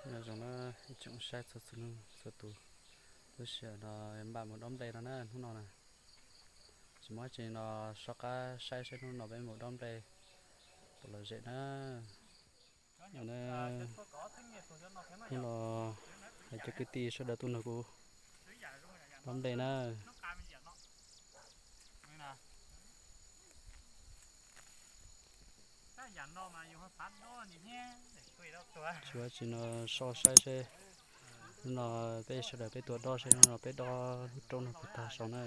Nyob zoo na ib tsoom saib txhua txhua tus, lub sij hawm no npaj mus dob nplej no na hnub no na. Tsis muaj dab tsi no, soj qab saib saib hnub no peb mus dob nplej puas lom zem na. Hnub no hais cov kwv tij sawv daws tuaj nrog kuv dob nplej na. Tsis muaj dab tsi no, soj saib seb hnub no peb sawv daws peb tuaj dob seb hnub no peb dob lub roob no puas tag saud na.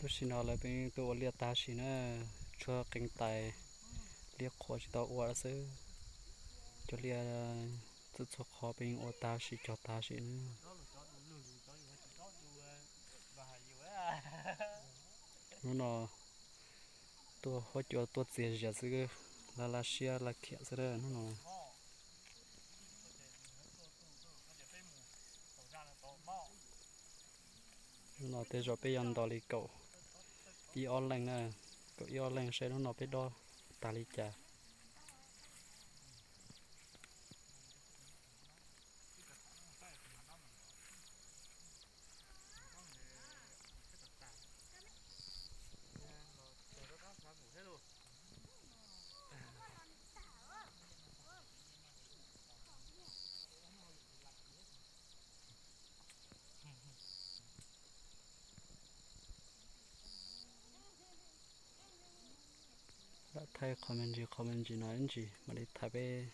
Lub sij no lawv pheej tuaj ua liaj tag sim na, tshuav qee tais liaj qhuav tsis tau ua xwb. Cov liaj txhua txhua qhov pheej ua tag sim cog tag sim na. Hnub no tuaj huab cua tuaj txias zias xwb, laj laj siab laj khiam xwb hnub no. Hnub no tej zaum peb yuav nto li kaum ib ob leej na, kaum ib ob leej seb hnub no peb dob tag li cas. Lam thaij qhov me ntsis qhov me ntsis no ib ntsis mam li thaij peb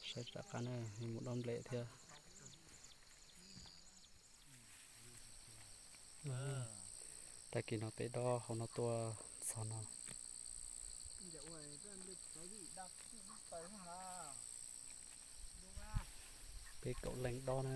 saib rov qab na, yuav mus dob nplej thiab. Tag kis no peb dob hauv no tuaj txog no. Peb kaum leej dob na.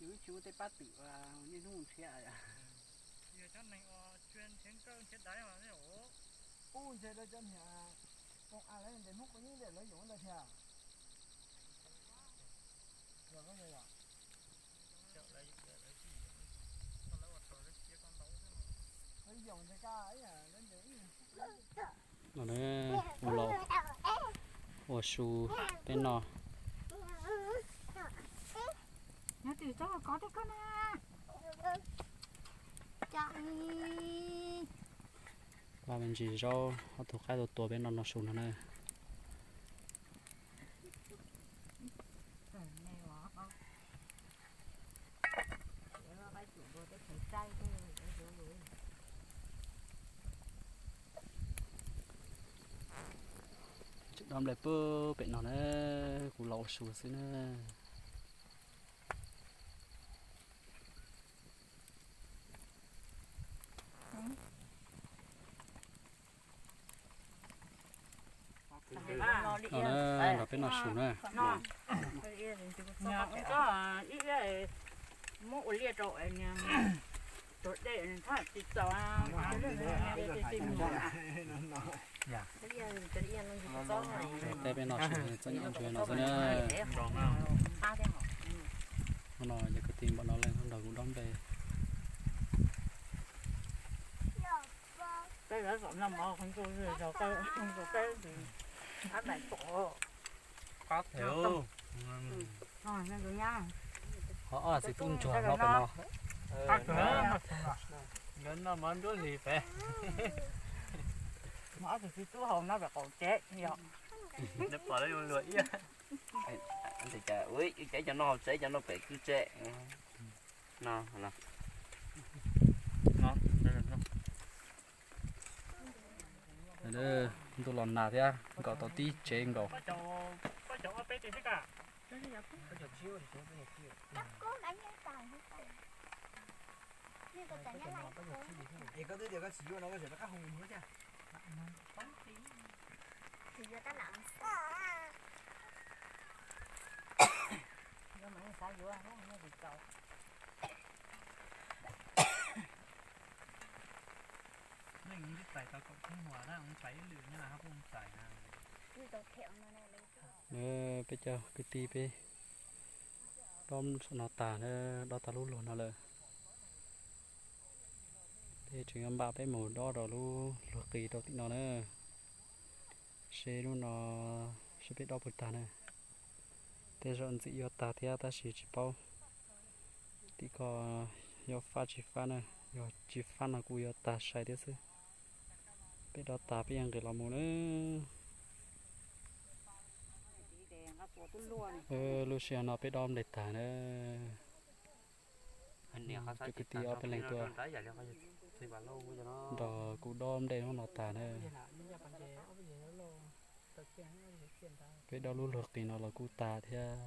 Yus tsis muaj tej pab twm niaj hnub nrhiav. Ub, ntshe lawv cov niag koom a lawv ntes hnub quav yeeb lawv yuav ntawd thiab. Lawv yuav ntes ka, lawv ntes ib. No na, ua laus ua su peb noj. Nyob twg tsob kov tej koj na. Vaj me ntsis zaub ob tug qaib tua tua peb noj noj su no na. Tseem dob nplej pub pem no na, kuv los ua su xwb na. No na, los peb noj su na. Muab ua liaj rau Tej peb no tsis txob nyob ntsuag no xwb na. Hnub no yog kwv tij npaum no leej nrog kuv dob npe. Qab them. Qhov ob txiv tub ntsuag hlob pem no. Nkawd noj mov nruab hlis pem. Ob txiv tub hau no pem qaum tsev yom. Pom lawv luag iab. Ua cas cov no hauv tsev, cov no pem kwj tsev no. Ntuj los nag thiab, nkaum tau tib tsev nkaus. Nej txais tau kaum tib hua na, txais ib lwm nyob los ho pheej txais na. Peb cov kwv tij peb dob saum no tas na, dob tag lub luag no lawm. Peb tseem yuav npaj peb mus dob rau lub luag qis rau tim no na. Seb hnub no seb peb dob puas tag na. Tej zaum ntxim yuav tag thiab tab sis tsis paub tim ko yuav fab tsis fab na. Yog tsis fab no kuj yuav tag sai thiab xwb. Peb dob tag peb yeej nqis los mus na. Lub sij hawm no peb dob nplej tag na. Cov kwv tij ob peb leeg tuaj nrog kuv dob nplej hnub no tag na. Peb dob lub luag qis no los kuj tag thiab.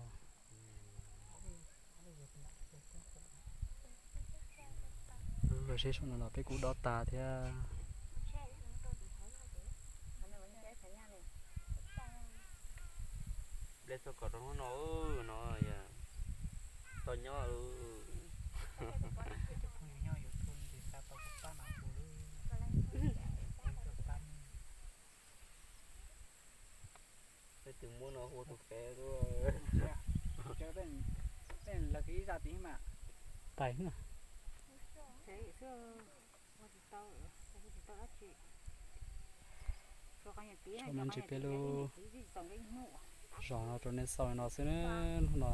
Lub luag seb saum no los peb kuj dob tag thiab. Nplej txog kom rau hnub no, no yog tau nyob. Peb tus muab no hu tus qev. Tais na. Tso me ntsis peb lub zos no rau nej xaus li no xwb na. Hnub no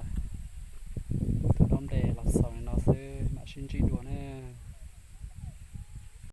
tus dob nplej los xaus li no xwb, mam sib ntsib dua na.